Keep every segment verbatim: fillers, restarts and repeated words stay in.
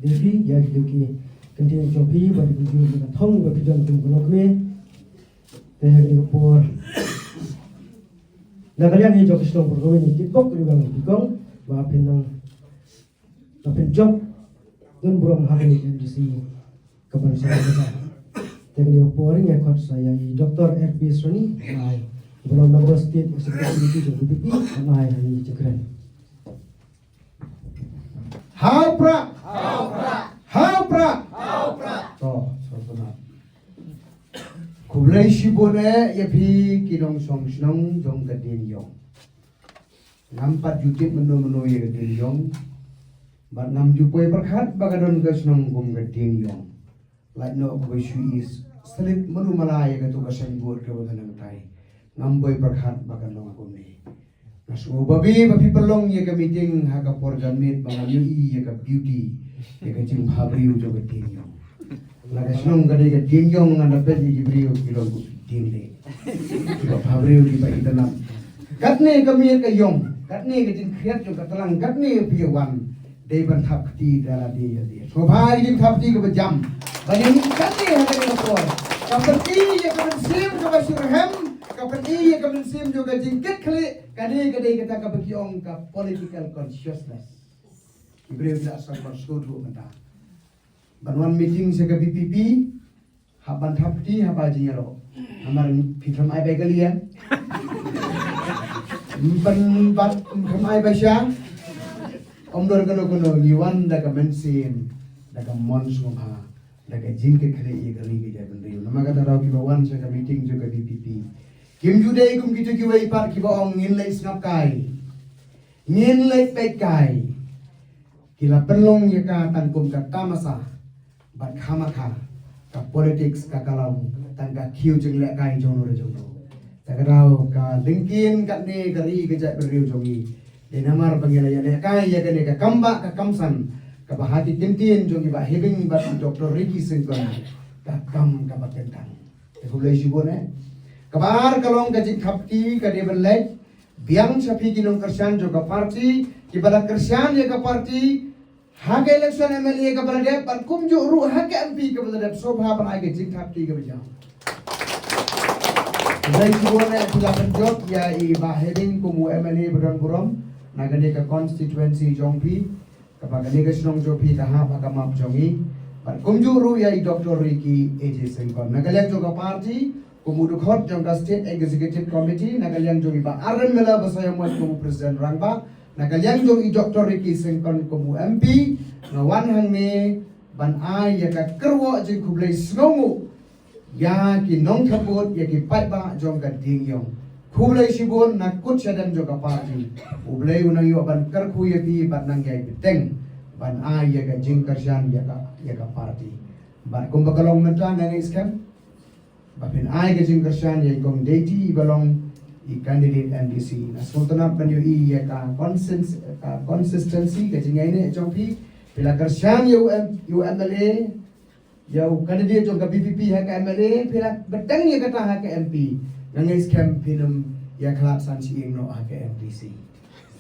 Devi, ïa ki, ki kyntien jong phi, ba ki ju, ka thong ba ki don kum ka lok ne. Te ha kane ka por, na ka liang hi jong ka shnong Pyrkhat, ngi kitbok ruh ïa phi kong, ba phin nang, ba phin jop don burom ha kane ka M D C ka ban sa ka sa. Te kane ka por ngi khot sa ïa i Doctor R P Soni, ai, ba long Member State Executive Committee jong K P P, ai, ha ngi jingkren. Hau prah. Hau prah. To, sngewtynnat. Khublei shibun eh ïa phi ki nongshong shnong jong ka Diengiong. Ngam pat ju tip mynno mynno ïa ka Diengiong. Bad ngam ju poi pyrkhat ba ka don ka shnong kum ka Diengiong. Lait noh kaba shu i slip mano mala ïa katu ka signboard kaba don hangtai. Ngam poi pyrkhat ba kan long kumne. Nga sngew babe ba phi pynlong ïa ka meeting ha ka por janmiet ba ngam ïohi ïa ka beauty, ïa ka jingbhabriew jong ka Diengiong. La ka shnong ka dei ka Diengiong, ngan da peit ïa ki briew ki long kum ki dieng leh. Kiba bhabriew kiba itynnat. Katne ka miet ka ïong, katne ka jingkhriat jong ka tlang, katne phi ïa wan. Dei ban thap kti da lade ïa lade. Sngewbha ïa ka jingthap kti kaba jam. Ba ngi katne ha kane ka por, ka pyni ïa ka mynsiem kaba shitrhem, ka pyni ïa ka mynsiem jong ka jingkitkhlieh. Kane ka dei kata kaba ki ong ka political consciousness. Ki briew da sa ban sngewthuh mynta. Ban wan meeting sha ka V P P, hap ban thap kti, hap ban jingïaroh. Namar phi khlem ai bai ka liang. Ban bat khlem ai bai sha. Ym don kano kano, ngi wan da ka mynsiem, da ka mon sngewbha, da ka jingkitkhlieh ïa ka ri ka jaitbynriew. Namar kata daw kiba wan sha ka meeting jong ka V P P, kim ju dei kum kito kiwei pat kiba ong ngin leit sngap kai, ngin leit peit kai. Ki la pynlong ïa ka tang kum ka tamasa, bad khamkha ka politics ka ka long tang ka khiew jinglehkai jong no re jong no. Te ka daw ka lyngkien katne ka ri ka jaitbynriew jong ngi. Dei namar ba ngi la ïalehkai ïa kane ka kam bah ka kam san, kaba ha ki kyntien jong i Bah Hebing bad i Doctor Ricky Syngkon, ka kam kaba kyntang. Te khublei shibun eh. Kaba ar ka long ka jingthap kti, ka dei ban leit biang sha phi ki nongkyrshan jong ka party, kiba la kyrshan ïa ka party ha ka election M L A kaba la dep, bad kumjuh ruh ha ka M P kaba la dep. Sngewbha ban ai ka jingthap kti kaba jam. Khublei shibun eh, phi la pynjop ïa i Bah Hebing kum u M L A ba don burom na kane ka constituency jong phi. Kaba kane ka shnong jong phi ka hap ha ka map jong ngi. Bad kumjuh ruh ïa i Doctor Ricky A J Syngkon. Na ka liang jong ka party, kum u dkhot jong ka State Executive Committee, na ka liang jong i Bah Aaron Miller Basaiawmoit kum u President Rangbah, na ka liang jong i Doctor Ricky Syngkon kum u M P, nga wan hangne ban ai ïa ka kyrwoh jingkhublei sngewnguh ïa ki nongthep vote, ïa ki paidbah jong ka Diengiong. Khublei shibun na kut shadem jong ka party. U Blei u nang ïoh ban kyrkhu ïa phi bad nang ïai bteng ban ai ïa ka jingkyrshan ïa ka, ïa ka party. Bad kumba ka long mynta, nga ngeit skhem ba phin ai ka jingkyrshan ïa i Kong Deiti iba long i candidate M D C. Nga sngewtynnat ban ïohi ïa ka consens-, ka consistency, ka jingïaineh jong phi. Phi la kyrshan ïa u M-, ïa u M L A, ïa u candidate jong ka V P P ha ka M L A, phi la bteng ïa kata ha ka M P. Nga ngeit skhem phin ym ïakhlad san shyieng noh ha ka M D C.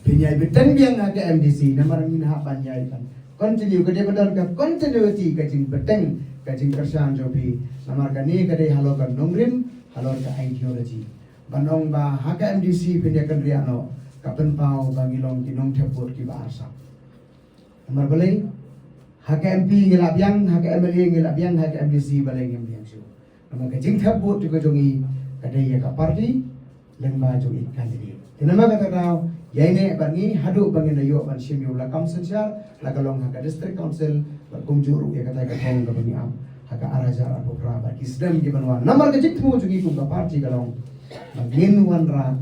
Phin ïai bteng biang ha ka M D C, namar ngin hap ban ïai ban continue, ka dei ban don ka continuity, ka jingbteng, ka jingkyrshan jong phi. Namar kane ka dei halor ka nongrim, halor ka ideology. Ban ong ba ha ka M D C phin ïakynriah noh, ka pynpaw ba ngi long ki nongthep vote kiba arsap. Namar balei? Ha ka M P ngi la biang, ha ka M L A ngi la biang, ha ka M D C balei ngim biang shuh? Namar ka jingthep vote jong ka jong ngi ka dei ïa ka party lyngba jong i candidate. Te namar kata daw ïaineh bad ngi haduh ba ngin da ïoh ban shim ïa u lakam synshar, la ka long ha ka District Council bad kumjuh ruh ïa kata ka thong kaba ngi ap ha ka ar hajar arphew phra bad ki snem ki ban wan. Namar ka jingthmu jong ngi kum ka party ka long ba ngin wanrah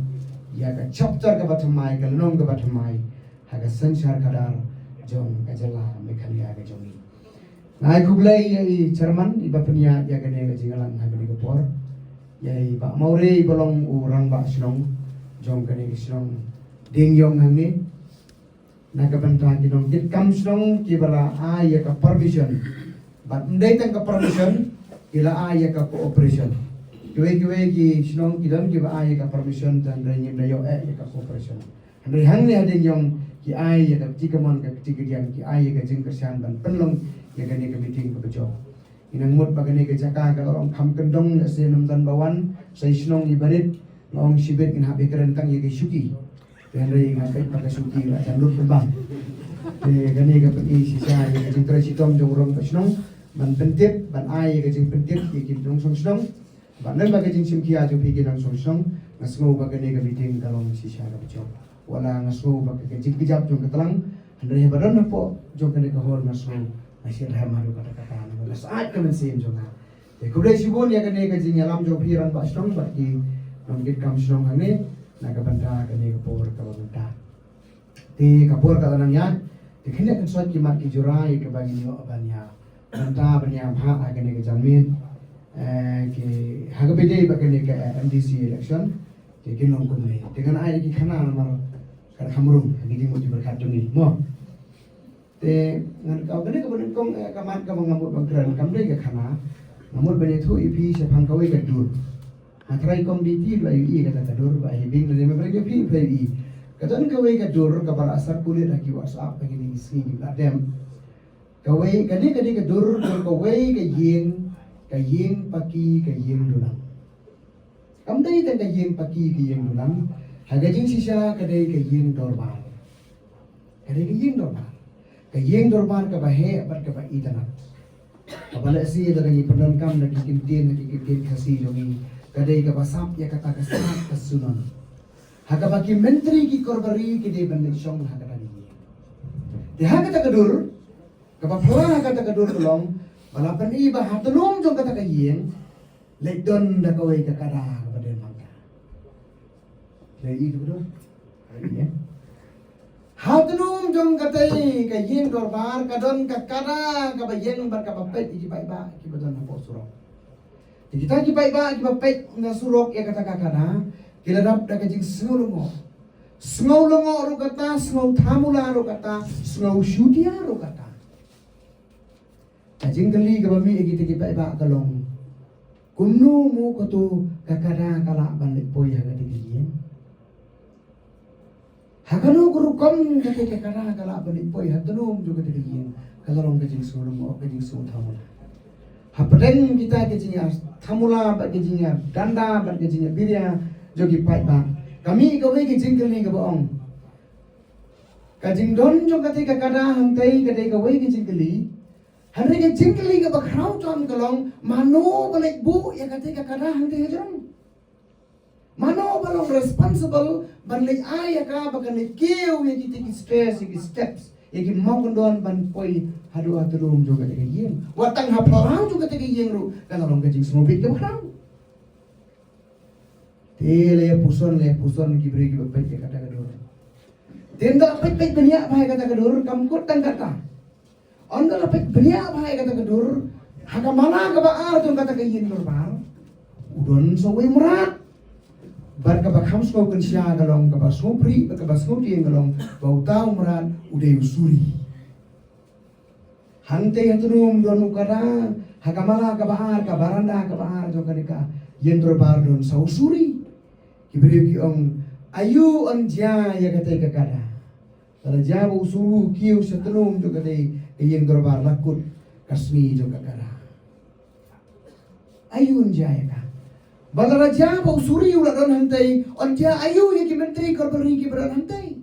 ïa ka chapter kaba thymmai, ka lynnong kaba thymmai ha ka synshar khadar jong ka jylla Meghalaya ka jong ngi. Nga ai khublei ïa i chairman iba pynïaid ïa kane ka jingïalang ha kane ka por. Ïa i Bah Mawre iba long u rangbah shnong jong kane ka shnong Diengiong hangne. Na ka bynta ki nongkitkam shnong kiba la ai ïa ka permission. Bad ym dei tang ka permission, ki la ai ïa ka cooperation. Kiwei kiwei ki shnong ki don kiba ai ïa ka permission, tang dei ngim da ïoh eh ïa ka cooperation. Hynrei hangne ha Diengiong ki ai ïa ka jingkmen ka jingkdiang, ki ai ïa ka jingkyrshan ban pynlong ïa kane ka meeting kaba jop. Ngi nang mut ba kane ka jaka ka long kham kyndong, lehse ym don ba wan, sa shnong i barit, nga ong shibit ngin hap ïa kren tang ïa ka shuki. Te hynrei nga peit ba ka shuki la jan lut pynban. Te kane ka pyni shisha ïa ka jingtrei shitom jong u rangbah shnong ban pyntip, ban ai ïa ka jingpyntip ïa ki nongshong shnong. Bad lem bad ka jingshim khia jong phi ki nongshong shnong, nga sngew ba kane ka meeting ka long shisha kaba jop. Wat la nga sngew ba ka, ka jingkjap jong ka tlang, hynrei haba don hapoh jong kane ka hall nga sngew nga shyrkhei haduh katta katta, namar ka syaid ka mynsiem jong nga. Te khublei shibun ïa kane ka jingïalam jong phi rangbah shnong bad ki nongkitkam shnong hangne na ka bynta kane ka por kaba mynta. Te ka por ka la nang ïaid, te khyndiat khynsoit ki mat ki jura ïa kaba ngin ïoh ban ïa bynta ban ïa bha ha kane ka janmiet. Eh, ki ha kaba ïadei bad kane ka, eh, M D C election. Te kin long kumne. Te ngan ai ki khana namar ka kham rung ha ki jingmut jingpyrkhat jong ngi, mo. Te ngan ka kane kaba nyngkong, eh, ka mat kaba nga mut ban kren kam dei ka khana. Nga mut ban ïathuh ïa phi shaphang kawei ka dur. Nga trai committee la ïohi ïa kata ka dur, ba hi bing lane ba ïohi phi phi ïohi. Ka don kawei ka dur kaba la circulate ha ki WhatsApp ha kine ki sngi kiba la dep. Kawei, kane ka dei ka dur jong kawei ka ïing, ka ïing paki, ka ïing dulang. Kam dei tang ka ïing paki, ka ïing dulang. Ha ka jingshisha ka dei ka ïing dorbar. Ka dei ka ïing dorbar. Ka ïing dorbar kaba heh bad kaba itynnad. Kaba lehse lada ngi pyndonkam da ki kyntien, da ki kyntien Khasi jong ngi, ka dei kaba sap ïa kata ka sap ka sunon. Ha kaba ki myntri ki korbari ki dei ban leit shong ha kata ka ïing. Te ha kata ka dur, kaba phylla ha kata ka dur ka long ba la pyni ba ha tnum jong kata ka ïing leit don da kawei ka kada kaba dei mangka. Lei i tu. Ha tnum jong katei ka ïing dorbar ka don ka kada kaba ïeng bad kaba peit ïa ki paidbah kiba don hapoh surok. Ïa kita ki paidbah kiba peit na surok ïa kata ka kada ki la dap da ka jingsngew lyngngoh. Sngew lyngngoh ruh kata, sngew thamula ruh kata, sngew shutia ruh kata. Ka jingkylli kaba mih ïa kita ki paidbah ka long, kumno mo kato ka kada ka lah ban leit poi ha kata ka ïing? Ha kano ka rukom kata ka kada ka lah ban leit poi ha tnum jong kata ka ïing? Ka la long ka jingsngew lyngngoh, ka jingsngew thamula. Hapdeng kita ka jingïathamula bad ka jingïadanda bad ka jingïabiria jong ki paidbah, ka mih kawei ka jingkylli kaba ong, ka jingdon jong kata ka kada hangtei ka dei kawei ka jingkylli. Hynrei ka jingkylli kaba khraw tam ka long, mano ba leit buh ïa kata ka kada hangtei hajrong? Mano ba long responsible ban leit ai ïa ka, ba kan leit kiew ïa kita ki stairs, ïa ki steps, ïa ki mawkyndon ban poi haduh ha tnum jong kata ka ïing? Wat tang ha phyllaw jong kata ka ïing ruh ka la long ka jingsngewbit kaba khraw. Te la ïa puson, la ïa puson ki briew kiba peit ïa kata ka dur. Te ynda la peit, peit bniah bha ïa kata ka dur, kam kut tang kata. Ynda la peit bniah bha ïa kata ka dur, ha ka mala kaba ar jong kata ka ïing dorbar, u don sa uwei u mrad. Bad kaba kham sngew kynsha ka long, kaba sngew pyrshah bad kaba sngew tieng ka long ba uta u mrad u dei u suri. Hangtei ha tnum don u kada, ha ka mala kaba ar, ka baranda kaba ar jong kane ka ïing dorbar don sa u suri. Ki briew ki ong, aïu yn jia ïa katei ka kada? Lada jia ba u suri u kiew sha tnum jong katei ka ïing dorbar, la kut ka sngi jong ka kada. Aïu yn jia ïa ka? Bad lada jia ba u suri u la don hangtei, yn jia aïu ïa ki myntri korbari kiba don hangtei?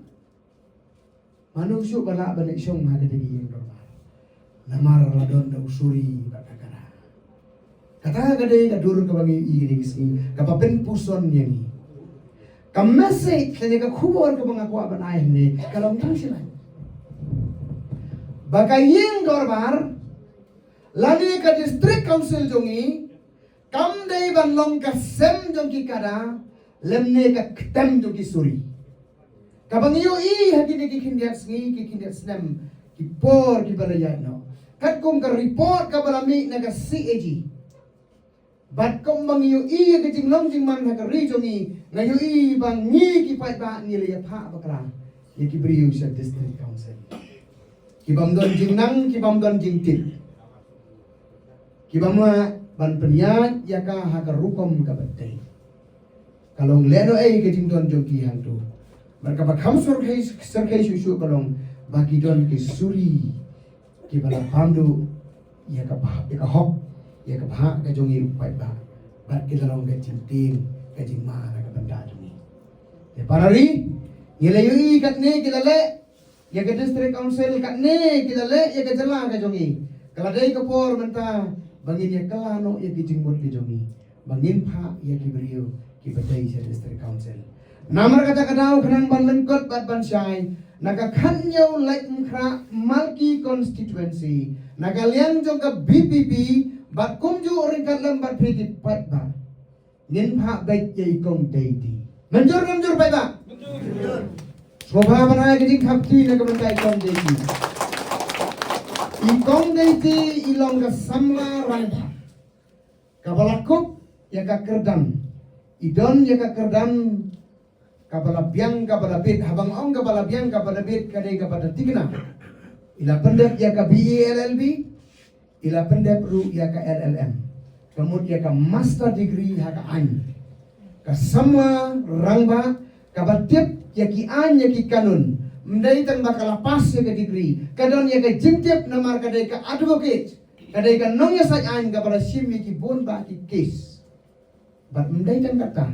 Mano shuh ba lah ban leit shong ha kata ka ïing dorbar? Namar la don da u suri bad ka kada. Kata ka dei ka dur kaba ngi ïohi kine ki sngi, kaba pynpuson ïa ngi. Ka message lane ka khubor kaba nga kwah ban ai hangne ka long tang shilai, ba ka ïing dorbar lane ka district council jong ngi kam dei ban long ka sem jong ki kada lymne ka ktem jong ki suri. Kaba ngi ïohi ha kine ki khyndiat sngi, ki khyndiat snem, ki por kiba la ïaid noh, katkum ka report kaba la mih na ka C A G, bad kumba ngi ïohi ïa ka jinglong jingman ha ka ri jong ngi, nga ïohi ba ngi ki paidbah ngi la ïaphah bakla ïa ki briew sha district council. Ki bym don jingnang, ki bym don jingtip, ki bym lah ban pynïaid ïa ka ha ka rukom kaba tei. Ka long lehnohei ka jingdon jong ki hangto. Bad kaba kham syrkhei syrkhei shuh shuh ka long ba ki don ki suri kiba la pynduh ïa ka bhah, ïa ka hok, ïa ka bhah ka jong i u paidbah. Bad ki la long ka jingtieng ka jingma na ka bynta jong i. Te para ri, ngi la ïohi katne ki la leh ïa ka district council, katne ki la leh ïa ka jylla ka jong i. Ka la dei ka por mynta ba ngin ïa kylla noh ïa ki jingmut ki jong i, ba ngin phah ïa ki briew kiba dei sha district council. Namar kata ka daw khnang ban lyngkot bad ban shai, na ka khatñiew Laitumkhrah Malki constituency, na ka liang jong ka B P P, bad kumjuh ryngkat lem bad phi ki paidbah, ngin phah beit ïa i Kong Deiti. Mynjur ne ym jur paidbah? Sngewbha ban ai ka jingkhapti na ka bynta i Kong Deiti. I Kong Deiti i long ka samla rangbah kaba la kup ïa ka kyrdan. I don ïa ka kyrdan kaba la biang kaba la bit, haba nga ong kaba la biang kaba la bit ka dei kaba da thikna. I la pyndep ïa ka B A L L B, i la pyndep ruh ïa ka L L M. Ka mut ïa ka master degree ha ka aiñ. Ka samla rangbah kaba tip ïa ki aiñ ïa ki kanun. Ym dei tang ba ka la pass ïa ka degree, ka don ïa ka jingtip namar ka dei ka advocate, ka dei ka nongïasaid aiñ kaba la shim ïa ki bun bah ki case. Bad ym dei tang kata,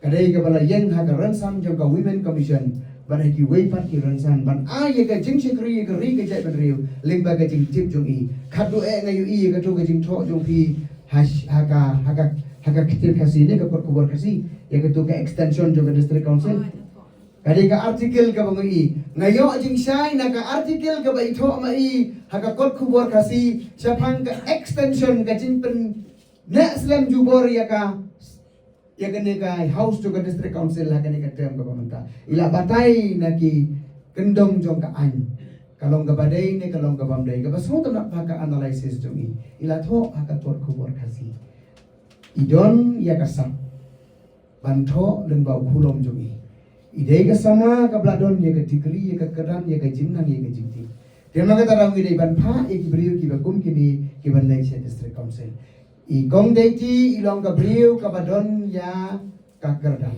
ka dei kaba la ïeng ha ka rynsan jong ka Women Commission bad ha kiwei pat ki rynsan ban ai ïa ka jingshakri ïa ka ri ka jaitbynriew lyngba ka jingtip jong i. Khatduh eh nga ïohi ïa kato ka jingthoh jong phi ha sh-, ha ka, ha ka, ha ka ktien Khasi ne ka kot khubor Khasi, ïa kato ka extension jong ka District Council. Ka dei ka article kaba nga ïohi. Nga ïoh jingshai na ka article kaba i thoh ma i ha ka kot khubor Khasi shaphang ka extension, ka jingpyn neh slem jubor ïa ka, ïa kane ka house jong ka District Council ha kane ka term kaba mynta. I la batai na ki kyndong jong ka aiñ, ka long kaba dei ne ka long kaba ym dei, kaba sngewtynnat ha ka analysis jong i. I la thoh ha ka kot khubor Khasi. I don ïa ka sap ban thoh lyngba u khulom jong i. I dei ka samla kaba la don ïa ka degree, ïa ka kyrdan, ïa ka jingnang, ïa ka jingtip. Te namar kata ngi dei ban phah ïa ki briew kiba kum kine kiban leit sha District Council. I Kong Deiti i long ka briew kaba don ïa ka kyrdan.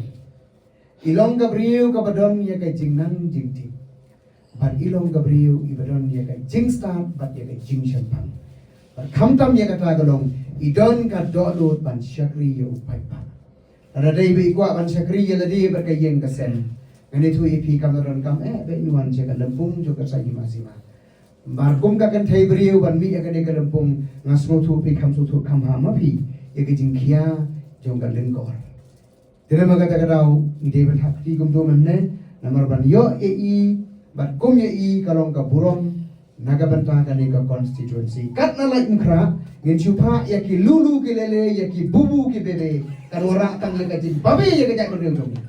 I long ka briew kaba don ïa ka jingnang jingtip. Bad i long ka briew iba don ïa ka jingstad bad ïa ka jingshemphang. Bad khamtam ïa kata ka long, i don ka dohnud ban shakri ïa u paidbah. Lada dei ba i kwah ban shakri ïa lade bad ka ïing ka sem, ngan ïathuh ïa phi, kam da donkam eh ba in wan sha ka lympung jong ka Saiñ Hima Sima. Namar kum ka kynthei briew ban mih ïa kane ka lympung, nga sngewthuh phi kham sngewthuh kham bha ma phi ïa ka jingkhia jong ka lyngkor. Te namar kata ka daw ngi dei ban hap kti kumto mynne, namar ban ïoh ïa i bad kum ïa i ka long ka burom na ka bynta kane ka constituency. Katba la ïa kum khrah, ngin shu phah ïa ki lulu ki lele, ïa ki bubu ki bebe, kan wanrah tang ïa ka jingbabe ïa ka jaitbynriew jong ngi.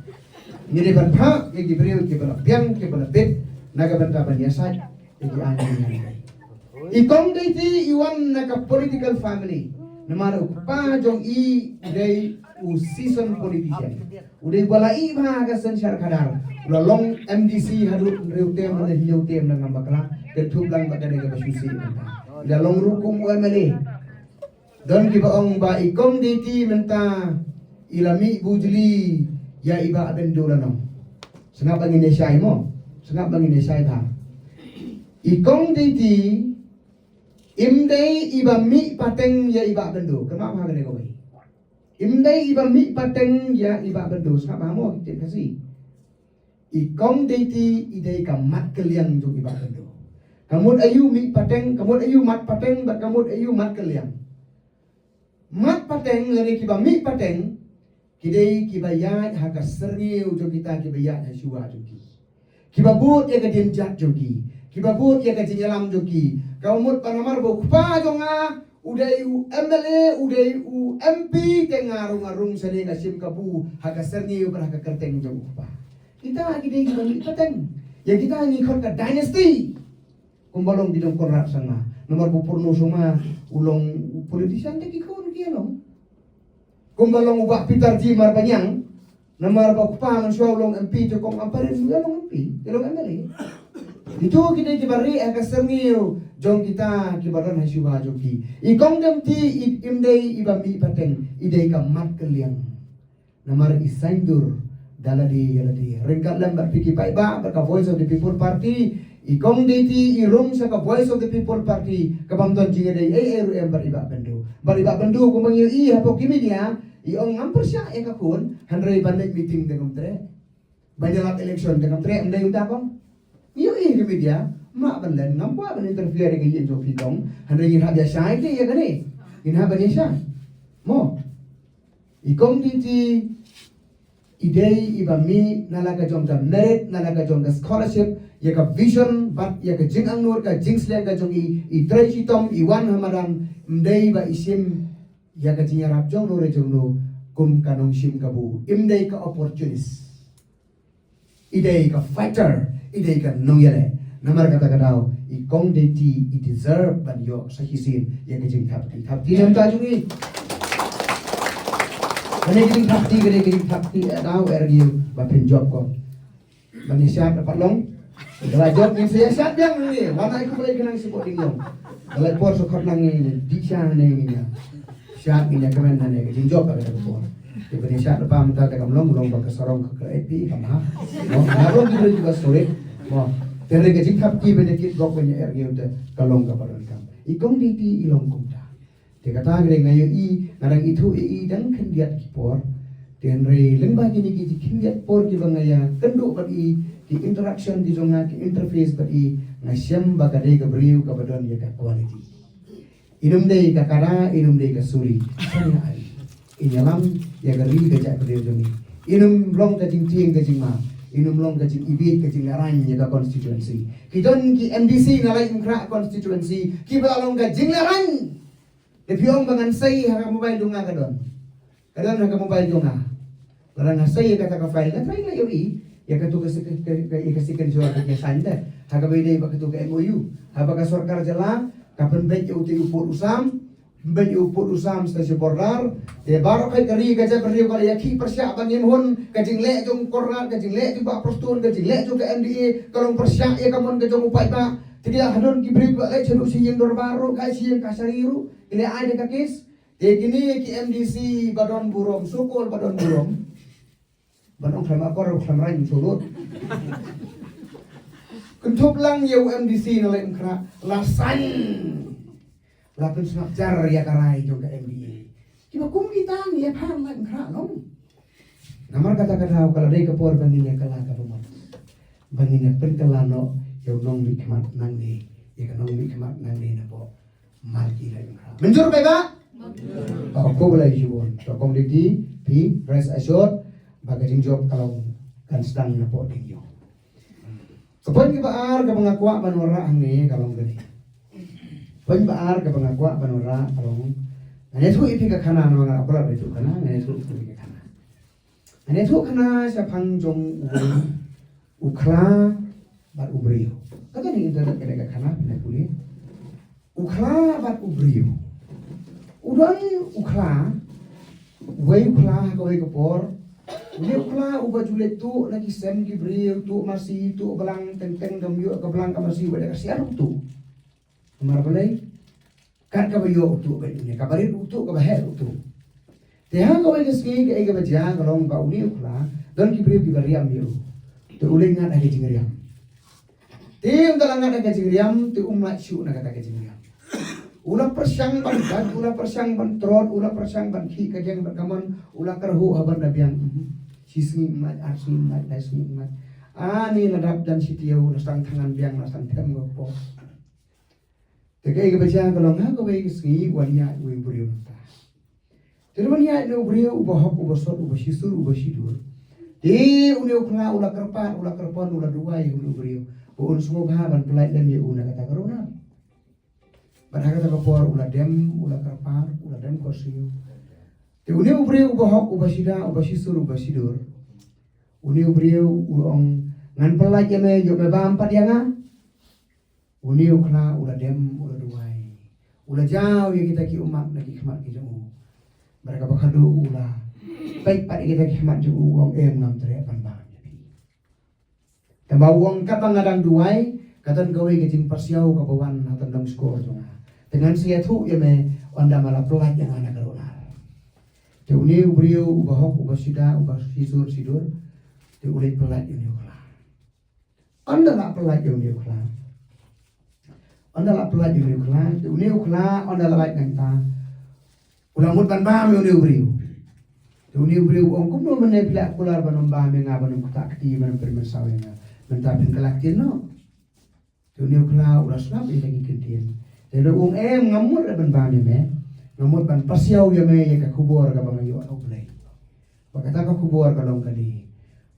Ngi dei ban phah ïa ki briew kiba la biang, kiba la bit na ka bynta ban ïasaid ïa ki aiñ. I Kong Deiti i wan na ka political family. Namar u kpa jong i u dei u seasoned politician. U dei ba la ïoh bha ka synshar khadar. U la long M D C haduh hynriew term, haduh hynñiew term, nangam bakla, kynthup lang bad kane kaba shu sih. U la long ruh kum u M L A. Don kiba ong ba i Kong Deiti mynta i la mih bujli ïa i Bah Byndu la nong. Sngap ba ngin ïa shai mo. Sngap ba ngin ïa shai bha. I Kong Deiti im dei iba mih pateng ïa i Bah Byndu. Kynmaw bha kane kawei. Im dei iba mih pateng ïa i Bah Byndu. Sngap bha mo, ktien Khasi. I Kong Deiti i dei ka mat kylliang jong i Bah Byndu. Ka mut aïu mih pateng, ka mut aïu mat pateng, bad ka mut aïu mat kylliang. Mat pateng lane kiba mih pateng, ki dei kiba ïaid ha ka syrngiew jong kita kiba ïaid ha shuwa jong ki. Kiba bud ïa ka dienjat jong ki. Kiba bud ïa ka jingïalam jong ki. Ka mut ba namar ba u kpa jong nga u dei u M L A, u dei u M P, te nga rung, nga rung shane, nga shim kabu ha ka syrngiew bad ha ka kyrteng jong u kpa. Kita ki dei kiba mih pateng. Ïa kita ngi khot ka dynasty. Kumba long ki jong Conrad Sangma. Namar ba u Purno Sangma u long u politician, te ki khun ki ïa long. Kumba long u Bah Peter G Marbaniang. Namar ba u kpa mynshuwa u long M P, te u kong Ampareen u ïa long M P, ïa long M L A. Kito ki dei kiba rieh ha ka syrngiew jong kita kiba don ha shuwa jong ki. I Kong Deiti i, im dei iba mih pateng, i dei ka mat kylliang. Namar i saiñdur Da lade ïa lade. Ryngkat lem bad phi ki paidbah bad ka Voice of the People Party. I Kong Deiti i rung sha ka Voice of the People Party. Ka bym don jingïadei ei ei ruh em bad i Bah Pyndu. Bad i Bah Pyndu kumba ngi ïohi hapoh ki media. I ong ngam pyrshah ïa ka khun. Hynrei ban leit meeting te ngam treh. Ban ïalap election te ngam treh, ym dei kumta kong. Ngi ïohi ha ki media, ym lah ban len, ngam kwah ban interfere ïa ka ïing jong phi kong. Hynrei ngin hap ïa shai te ïa kane. Ngin hap ban ïa shai. Mo. I Kong Deiti i dei iba mih na la ka jong ka merit, na la ka jong ka scholarship, ïa ka vision, bad ïa ka jingangnud, ka jingslem ka jong i, i trei shitom, i wan ha madan, ym dei ba i shim ïa ka jingïarap jong no re jong no, kum ka nongshim kabu, ym dei ka opportunist. I dei ka fighter, i dei ka nongïaleh. Namar kata ka daw, i Kong Deiti, i deserve ban ïoh sa shisien ïa ka jingthap kti. Thap kti na ka bynta jong i. Kane ka jingthap kti, kane ka jingthap kti, eh, daw er ngi ba phin jop ko. Ban ïa shad dapat long. Ka la jop ngin sa ïa shad biang ngi. Wan ai khublei khnang sha pok ding long. Ka la por sa khot lang ngi, dih sha ne ngi. Shad ngi ïa kmen hane ka jingjop ka da ka por. Te ban ïa shad da pam ta da kam long long ba ka sarong ka kre pi kam ha. Mo, na long ki briew ba solid. Mo, te re ka jingthap kti ban ïa kit gok ban ïa er ngi te ka long ka ba donkam. I Kong Deiti i long kumta. Te kata ka dei nga ïohi nga dang ithuh ïa i dang khyndiat ki por. Te hynrei lyngba kine ki jingkhyndiat por kiba nga ïa kynduh bad i, ki interaction ki jong nga, ki interface bad i, nga shem ba ka dei ka briew kaba don ïa ka quality. I nym dei ka kada, i nym dei ka suri. Shen nga ai. I ïalam ïa ka ri ka jaitbynriew jong i. I nym long ka jingtieng ka jingma. I nym long ka jingibit ka jinglehrain ïa ka constituency. Ki don ki M D C na Laitumkhrah constituency kiba la long ka jinglehrain. Te phi ong ba ngan sei ha ka mobile jong nga ka don. Ka don ha ka mobile jong nga. Lada nga sei ïa kata ka file, nga try nga ïohi ïa katu ka sik-, ka, ka, ïa ka signature ka sign te. Ha kaba ïadei bad katu ka M O U. Haba ka sorkar jylla ka pynbeit ïa utai u pud u sam, pynbeit ïa u pud u sam sha border. Te baroh ka ri ka jaitbynriew ka la ïakhih pyrshah ba ngim hun, ka jingleh jong u Conrad, ka jingleh jong u Bah Prestone, ka jingleh jong ka M D A, ka long pyrshah ïa ka mon ka jong u paidbah. Te ki la hadon ki briew ba leit shaduh sha ïing dorbar ruh, ka ïa sha ïing ka shari ruh. Ki la ai da ka case. Te kine ki M D C ba don burom, so-called ba don burom. Ban ong khlem akor, khlem rang shuh lut. Kynthup lang ïa u M D C na Laitumkhrah, la sign. La pynsngap jar ïa ka rai jong ka M D A. Kiba kum kita ngi ïa phan Laitumkhrah long. Namar kata ka daw ka la dei ka por ba ngin ïa kylla kaba mut. Ba ngin ïa pynkylla noh ïa u nongmihkhmat nangne, ïa ka nongmihkhmat nangne napoh Malki Laitumkhrah. Mynjur paidbah? Mynjur. Ba khublei shibun. To Kong Deiti, phi rest assured ba ka jingjop ka long kan sdang napoh ding ïoh. Ka point kaba ar kaba nga kwah ban wanrah hangne ka long kane. Point ba ar kaba nga kwah ban wanrah ka long. Ngan ïathuh ïa phi ka khana namar nga la kular ba ïathuh khana, ngan ïathuh ïa phi ka khana. Ngan ïathuh khana shaphang jong u, u khla bad u briew. Kata ni internet kane ka khana pynai pule. U khla bad u briew. U don u khla, uwei u khla ha kawei ka por. Une u khla uba ju leit tuh na ki sem ki briew, tuh masi, tuh blang, teng teng kam ïoh ka blang ka masi, uba dei ka siar u tuh. Namar balei? Kat kaba ïoh u tuh bad une, kaba rit u tuh, kaba heh u tuh. Te ha kawei ka sngi kaei kaba jia ka long ba une u khla, don ki briew kiba riam ïa u. Te u leit ngat ha ka jingriam. Te ynda la ngat ha ka jingriam, te um lait shuh na kata ka jingriam. U la pyrshang ban bat, u la pyrshang ban trot, u la pyrshang ban khih ka dieng bad ka mon, u la kyrhuh ha ban da biang. Mhm. Shi sngi um lait, ar sngi um lait, lai sngi um lait. Ani la dap jan shi taïew, la sdang thngan biang, la sdang them ka por. Te kaei kaba jia ka long ha kawei ka sngi wan ïaid uwei u briew nangta. Te wan ïaid une u briew uba hok, uba sot, uba shisur, uba shidur. Te une u khla u la kyrpad, u la kyrpon, u la duwai une u briew ba un sngewbha ban pyllait lem ïa u na kata ka runar. Bad ha kata ka por u la dem, u la kyrpad, u la dem khohsiew. Te une u briew uba hok, uba shida, uba shisur, uba shidur. Une u briew u ong, ngan pyllait ïa me, ïoh me bam pat ïa nga. Une u khla u la dem, u la duwai. U la jaw ïa kita ki ummat na ki khmat ki jong u. Bad kaba khadduh u la peit pat ïa kita ki khmat jong u, u ong em, ngam treh ban bam ïa phi. Te ba u ong katba nga dang duwai, ka don kawei ka jingpyrsiaw kaba wan ha tendong shkor jong nga. Te ngan sa ïathuh ïa me, ynda me la pyllait ïa nga na ka runar. Te une u briew uba hok, uba shida, uba shisur shidur, U leit pyllait ïa une u khla. Ynda la pyllait ïa une u khla. Ynda la pyllait ïa une u khla. Te une u khla ynda la lait nangta, u la mut ban bam ïa une u briew. Te une u briew u ong, kumno mynne phi la kular ban ym bam ïa nga, ban ym ktah kti, ban ym pynmynsaw ïa nga? Mynta phin kylla ktien noh. Te une u khla u la sngap ïa ki ktien. Te u ong, em, ngam mut ban bam ïa me. Nga mut ban pasiaw ïa me ïa ka khubor kaba nga ïoh na U Blei. Ba kata ka khubor ka long kane,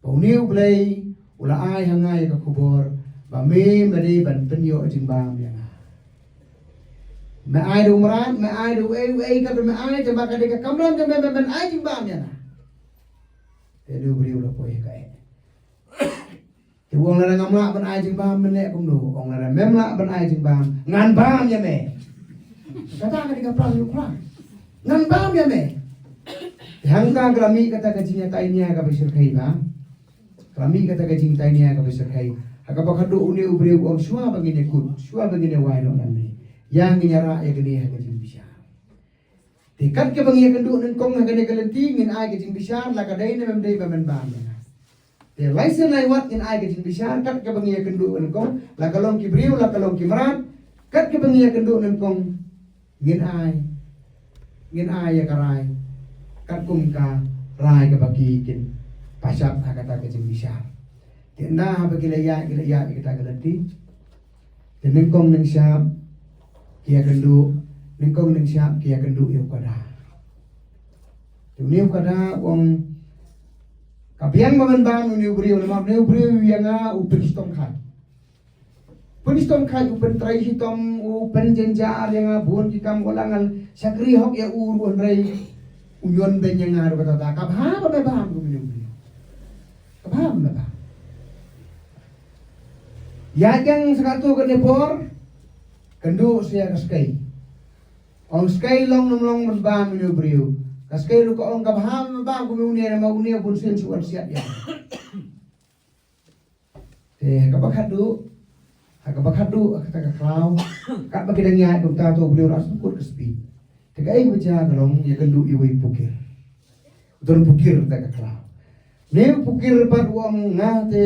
ba une U Blei u la ai ha nga ïa ka khubor ba me, me dei ban pynïoh jingbam ïa nga. Me ai da u mrad, me ai da uei uei, kaba me ai, te ba ka dei ka kamram jong me ban ai jingbam ïa nga. Te une u briew u la poi ha ka eh. Te u ong, lada ngam lah ban ai jingbam, men leh kumno? U ong, lada mem lah ban ai jingbam, ngan bam ïa me. Kata ka dei ka plan u khla. Ngan bam ïa me. Te hangta ka la mih kata ka jingïatainia kaba shyrkhei, ba ka la mih kata ka jingïatainia kaba shyrkhei. Ha kaba khatduh une u briew u ong, shuwa ba ngin ïakut, shuwa ba ngin ïawai noh nangne, ïa ngin ïarah ïa kane ha ka jingbishar. Te kat kaba ngi ïakynduh nyngkong ha kane ka lynti, ngin ai ka jingbishar, la ka dei ne mem dei ba men bam ïa nga. Te lai sien lai wat ngin ai ka jingbishar, kat kaba ngi ïakynduh nyngkong, la ka long ki briew, la ka long ki mrad, kat kaba ngi ïakynduh nyngkong, ngin ai, ngin ai ïa ka rai katkum ka rai kaba ki kin pashat ha kata ka jingbishar. Te ynda haba ki la ïaid, ki la ïaid ïa kata ka lynti, te nyngkong nyngshap ki ïakynduh, nyngkong nyngshap ki ïakynduh ïa u kada. Te une u kada u ong, ka biang ba men bam une u briew, namar une u briew ïa nga u pynshitom khat. Pynshitom khat, u pyntreishitom, u pynjynjar ïa nga bun ki kam, u la ngan shakri hok ïa u ruh, hynrei u ñion beiñ ïa nga ruh, kata kata. Ka bha ba me bam, ka bha ba me bam. Ka bha ba me bam. Ïa jong sa katto katne por, kynduh sa ïa ka skei. Ong skei, long ne ym long men bam une u briew? Ka skei ruh ka ong, ka bha ba me bam kum une, namar une bunsien shu wan siat ïa nga. Te ha kaba khatduh, ha kaba khatduh, ha kata ka khlaw, katba ki dang ïaid kumta, to u briew u la sngewkut ka speed. Te kaei kaba jia, ka long ïakynduh ïa uwei u pukir. U don pukir ha kata ka khlaw. Une u pukir pat u ong, nga te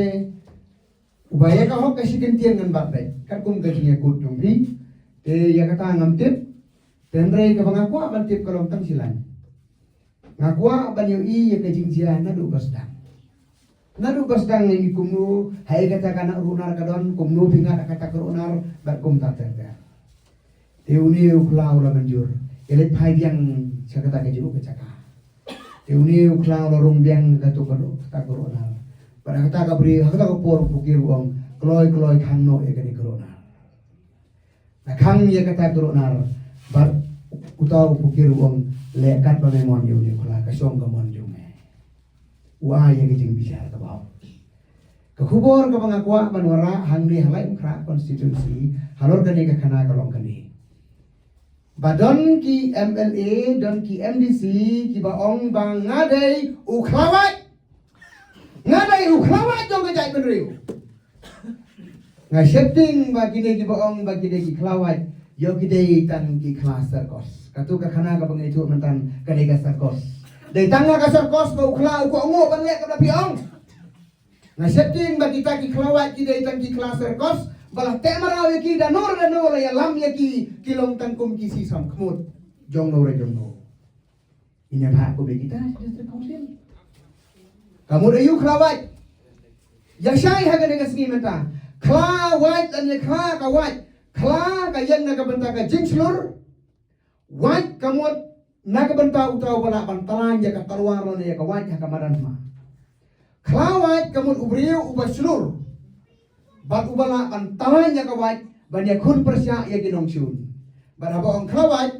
uba ïa ka hok ka shi kyntien ngan bat beit, katkum ka jingïakut jong phi. Te ïa kata ngam tip. Te hynrei kaba nga kwah ban tip ka long tang shi lain. Nga kwah ban ïohi ïa ka jingjia naduh ba sdang. Naduh ba sdang, ïa ngi kumno, ha ïa kata ka runar ka don, kumno phi ngat ha kata ka runar, bad kumta ter ter. Te une u khlaw u la mynjur, ïa leit phai biang sha kata ka jaka ka jaka. Te une u khlaw u la rung biang kato ka runar. Bad ha kata ka bri, ha kata ka por u pukir u ong, kloi kloi khang noh ïa kane ka runar. Nga khang ïa kata ka runar, bad uta u pukir u ong, leh katba me mon ïa une u khlaw, ka shong ka mon jong me. U ai ïa ka jingbishar kaba hok. Ka khubor kaba nga kwah ban wanrah hangne ha Laitumkhrah constituency halor kane ka khana ka long kane. Ba don ki M L A, don ki M D C kiba ong ba nga dei u khlawait. Nga dei u khlawait jong ka jaitbynriew. Nga sheptieng ba kine kiba ong ba ki dei ki khlawait, ïoh ki dei tang ki khla circus. Kato ka khana kaba nga ïathuh mynta ka dei ka circus. Dei tang ka circus ba u khla u kohnguh ban leh kaba phi ong. Nga sheptieng ba kita ki khlawait ki dei tang ki khla circus, ba la teh mraw ïa ki, da no re da no la ïalam ïa ki, ki long tang kum ki sisam khmut jong no re jong no. Ïa bha ko be kita District Council. Ka mut aïu khlawait? Ïa shai ha kane ka sngi mynta. Khlawait lane khla ka wait. Khla ka ïeng na ka bynta ka jingshlur. Wait ka mut na ka bynta uta uba lah ban tlain ïa ka tyrwa lane ïa ka wait ha ka madan ma. Khlawait ka mut u briew uba shlur bad uba lah ban tlain ïa ka wait ban ïakhun pyrshah ïa ki nongshun. Bad haba ong khlawait,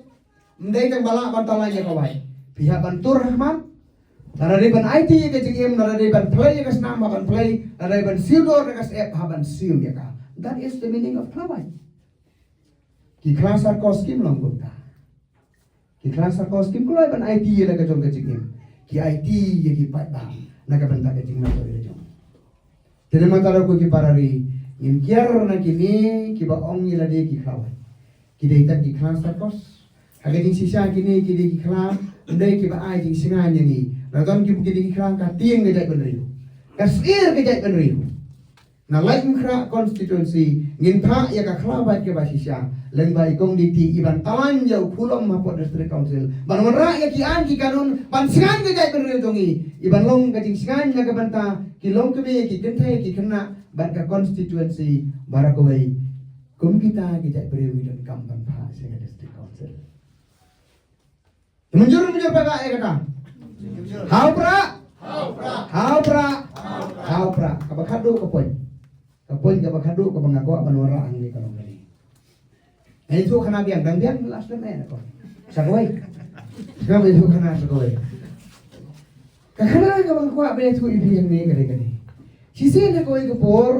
ym dei tang ba lah ban tlain ïa ka wait. Phi hap ban tur ha khmat. Lada dei ban aiti ïa ka jingim, lada dei ban plie ïa ka snam, hap ban plie, lada dei ban siew dor da ka syep, hap ban siew ïa ka. That is the meaning of khlawait. Ki khla circus kim long kumta. Ki khla circus kim kloi ban aiti ïa la ka jong ka jingim. Ki aiti ïa ki paidbah na ka bynta ka jingmyntoi la jong. Te namar kata ko ki para ri, ngin kiar na kine kiba ong ïa lade ki khlawait. Ki dei tang ki khla circus. Ha ka jingshisha kine ki dei ki khla, ym dei kiba ai jingsngain ïa ngi. La don ki, ki dei ki khla ka tieng ka jaitbynriew. Ka syier ka jaitbynriew. Na Laitumkhrah constituency ngin phah ïa ka khlaw bad kaba shisha lyngba i Kong Diti i ban thaw ïa u khulom hapoh District Council ban wanrah ïa ki aiñ ki kanun ban sngewthuh ka jaitbynriew jong i, i ban long ka jingsngewthuh na ka bynta ki longkmie, ki kynthei, ki khynnah bad ka constituency baroh kawei. Kum kita ki jaitbynriew ngi donkam ban phah sha ka District Council. Mynjur mynjur paidbah ïa kata. Ha u prah. Ha u prah. Ha u prah. Kaba khadduh ka point. Ka point kaba khadduh kaba nga kwah ban wanrah hangne ka long kane. Nga ïathuh khana biang, dang biang la slem eh na ko. Sa kawei. Sa kawei, ïathuh khana sa kawei. Ka khana kaba nga kwah ban ïathuh ïa phi hangne ka dei kane. Shisien ha kawei ka por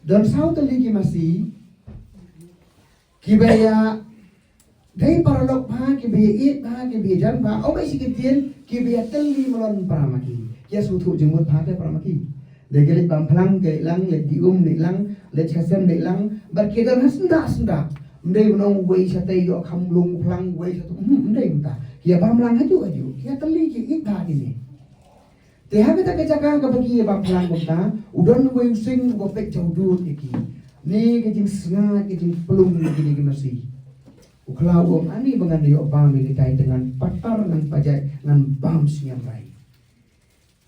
don saw tylli ki masi kiba ïa dei paralok bha, kiba ïa ïeit bha, kiba ïa jan bha, oh bai shi kyntien, kiba ïa tylli mlon para ma ki. Ki ïa sngewthuh jingmut bha te para ma ki. Dei ki leit bam phlang ki leit lang, leit die um leit lang, leit sha sem leit lang, bad ki don ha syndah syndah. Ym dei ban ong wei shatei ïoh kham lung phlang, wei shatei, hmm, ym dei mynta. Ki ïa bam lang hajuh hajuh, ki ïa tylli ki ïeit bha kine. Te ha kata ka jaka kaba ki ïa bam phlang kumta, u don uwei u sing uba peit jawdud ïa ki. Ne ka jingsngaid, ka jingpylung ïa kine ki masi. U khlaw u ong, ani ba ngan ïoh bam ïa kitai te ngan patar, ngan pajait, ngan bam sniang rai.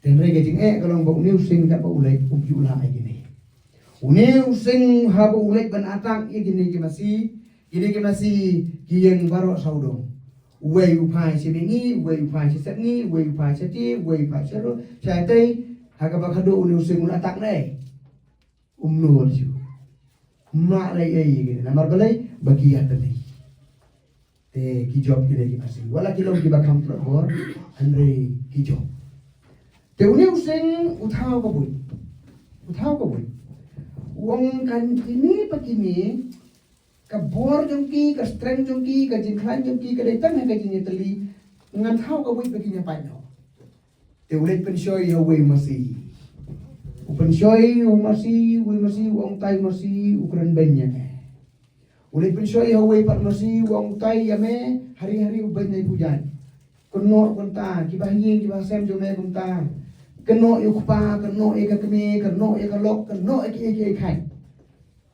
Te hynrei ka jingeh ka long ba une u sing katba u leit um ju lah ïa kine. Une u sing haba u leit ban attack ïa kine ki masi, kine ki masi ki ïeng baroh sawdong. Uwei u phai sha mihngi, uwei u phai sha sepngi, uwei u phai sha tie, uwei u phai sha ro, sha tei, ha kaba khadduh une u sing u la attack ne. Um nud shuh. Ym lah lei ei ïa kine. Namar balei? Ba ki ïa tylli. Te ki jop kine ki masi. Wat la ki long kiba kham tlot bor, hynrei ki jop. Te une u sing u thaw ka buit. U thaw ka buit. U ong kan kine pa kine, ka bor jong ki, ka strength jong ki, ka jingkhlaiñ jong ki, ka dei tang ha ka jingïatylli. Ngan thaw ka buit ba kin ïa pait noh. Te u leit pynshoi ïa uwei u masi. U pynshoi ïa u masi, uwei u masi, u ong tai u masi, u kren beiñ ïa me. U leit pynshoi ïa uwei pat u masi, u ong tai ïa me, hari hari u beiñ ïa u jait. Kynnoh kumta, kiba ha ïing kiba ha sem jong me kumta. Kynnoh ïa u kpa, kynnoh ïa ka kmie, kynnoh ïa ka lok, kynnoh ïa kiei kiei khaiñ.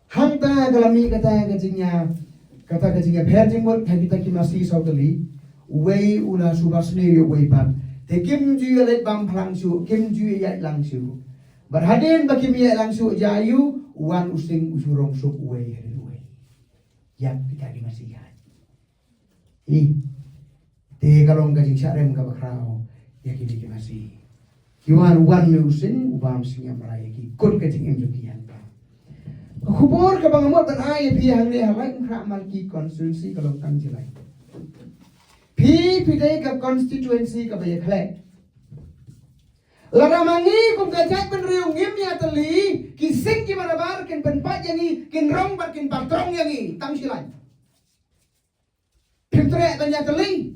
Hangta ka la mih kata ka jingïa, kata ka jingïapher jingmut ha kita ki masi saw tylli. Uwei u la shu ba sniew ïa uwei pat. Te kim ju ïa leit bam phlang shuh, kim ju ïa ïaid lang shuh. Bad hadien ba kim ïaid lang shuh ïa u, u wan u sing u shu rong suk uwei hadien uwei. Ïap kita ki masi ïaid. Hi. Te ka long ka jingshah rem kaba khraw ïa kine ki masi. Ki wan, wan ne u sing u bam sniang rai ïa ki, kut ka jingim jong ki hangta. Ka khubor kaba nga mut ban ai ïa phi hangne ha Laitumkhrah Malki constituency ka long tang jingïaleh. Phi, phi dei ka constituency kaba ïakhleh. Lada ma ngi kum ka jaitbynriew ngim ïatylli, ki sing kiba nabar kin pynpait ïa ngi, kin rong bad kin patrong ïa ngi tang shi lain. Phim treh ban ïatylli.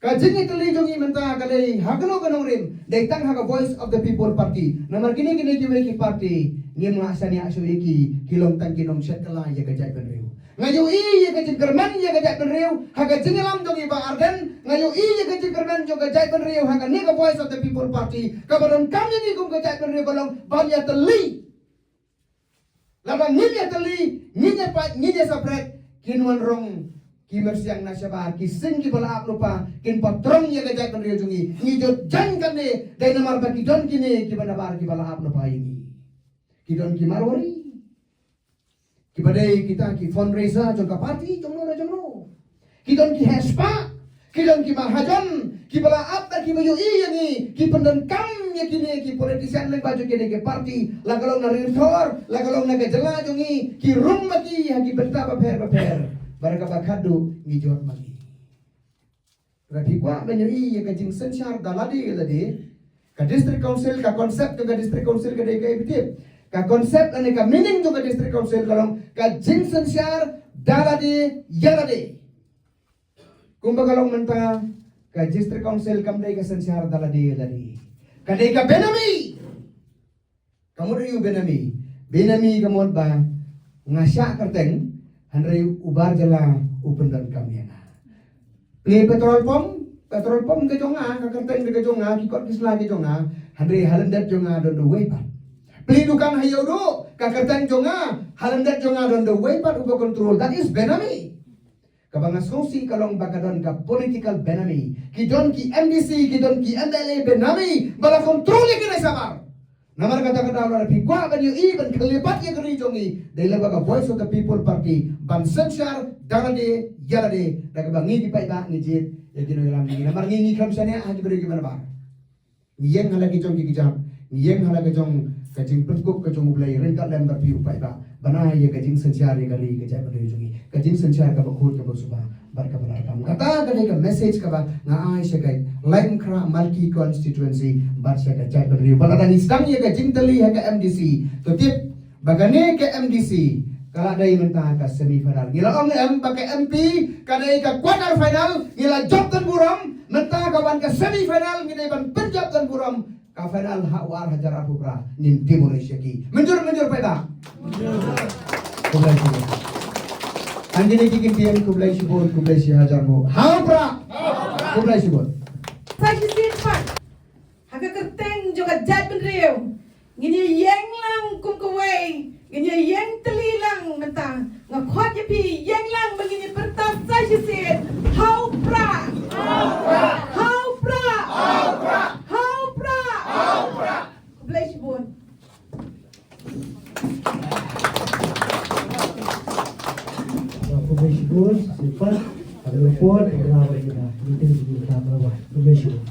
Ka jingïatylli jong ngi mynta ka dei ha kano ka nongrim, dei tang ha ka Voice of the People Party. Namar kine, kine kiwei ki party ngim lah shaniah shuh ïa ki, ki long tang ki nongshet kylla ïa ka jaitbynriew. Nga ïohi ïa ka jingkyrmen ïa ka jaitbynriew ha ka jingïalam jong i Bah Ardent, nga ïohi ïa ka jingkyrmen jong ka jaitbynriew ha kane ka Voice of the People Party. Kaba donkam ïa ngi kum ka jaitbynriew ka long ban ïatylli. Lada ngin ïatylli, ngin ïapait, ngin ïasapret, kin wan rong ki myrsiang na shabar, ki sing kiba la ap lypa, kin patrong ïa ka jaitbynriew jong ngi. Ngi jot jan kane, dei namar ba ki don kine kiba nabar kiba la ap lypa ïa ngi. Ki don ki Marwari. Kiba dei kita ki fundraiser jong ka party, jong no na jong no. Ki don ki hashpa, ki don ki mahajon, kiba la ap bad kiba ïohi ïa ngi, ki pyndonkam ïa kine ki politician lyngba jong kine ki party, la ka long na Ri Thor, la ka long na ka jylla jong ngi, ki rung ma ki ha ki bynta bapher bapher. Bad kaba khadduh ngi jot ma ki. Lada phi kwah ban ïohi ïa ka jingsynshar da lade lade, ka District Council, ka concept jong ka District Council ka dei kaei, phi tip? Ka concept lane ka meaning jong ka District Council ka long ka jingsynshar da lade ïa lade. Kumba ka long mynta, ka District Council kam dei ka synshar da lade ïa lade. Ka dei ka benami. Ka mut aïu benami? Benami ka mut ba nga shah kyrteng, hynrei u bar jylla u pyndonkam ïa nga. Plie petrol pump, Petrol pump ka jong nga, ka kyrteng ka jong nga, ki kot ki sla ki jong nga, hynrei ha lyndet jong nga don da uwei pat. Plie dukan ha Ïewduh, ka kyrteng jong nga, ha lyndet jong nga don da uwei pat uba control. That is benami. Kaba nga sngewsih ka long ba ka don ka political benami. Ki don ki M D C, ki don ki M L A benami ba la control ïa ki na shabar. Namar kata ka daw lada phi kwah ban ïohi ban khyllipmat ïa ka ri jong ngi, dei lyngba ka Voice of the People Party ban synshar da lade ïa lade, da kaba ngi ki paidbah ngi jied ïa ki nongïalam jong ngi. Namar ngi ngi khlem shaniah ha ki briew kiba nabar. Ngi ïeng ha la ki jong ki kjat, ngi ïeng ha la ka jong ka jingpynkup ka jong U Blei ryngkat lem bad phi u paidbah. Ban ai ïa ka jingsynshar ïa ka ri ka jaitbynriew jong ngi, ka jingsynshar kaba khuid kaba suba bad kaba la donkam. Kata ka dei ka message kaba nga ai sha ka Laitumkhrah Malki constituency bad sha ka jaitbynriew. Ba lada ngi sdang ïa ka jingtylli ha ka M D C, to tip ba kane ka M D C ka la dei mynta ka semi final. Ngi la ong em ba ka M P ka dei ka quarter final, ngi la jop don burom. Mynta ka wan ka semi final, ngi dei ban pynjop don burom. Ka final ha u ar hajar arphew phra ngin demolish ïa ki. Mynjur, mynjur paidbah. Khublei shibun. Hangne ki ktien, khublei shibun, khublei shi hajar nguh. Ha u Prah. Khublei shibun. Sa shisien pat, ha ka kyrteng jong ka jaitbynriew, ngin ïa ïeng lang kum kawei, ngin ïa ïeng tylli lang mynta. Nga khot ïa phi ïeng lang ba ngin ïa pyrta sa shisien. Ha u Prah. Ha u Prah. Ha u Prah. Khublei shibun. Khublei shibun, shisien pat, ha kane ka por, khublei shibun.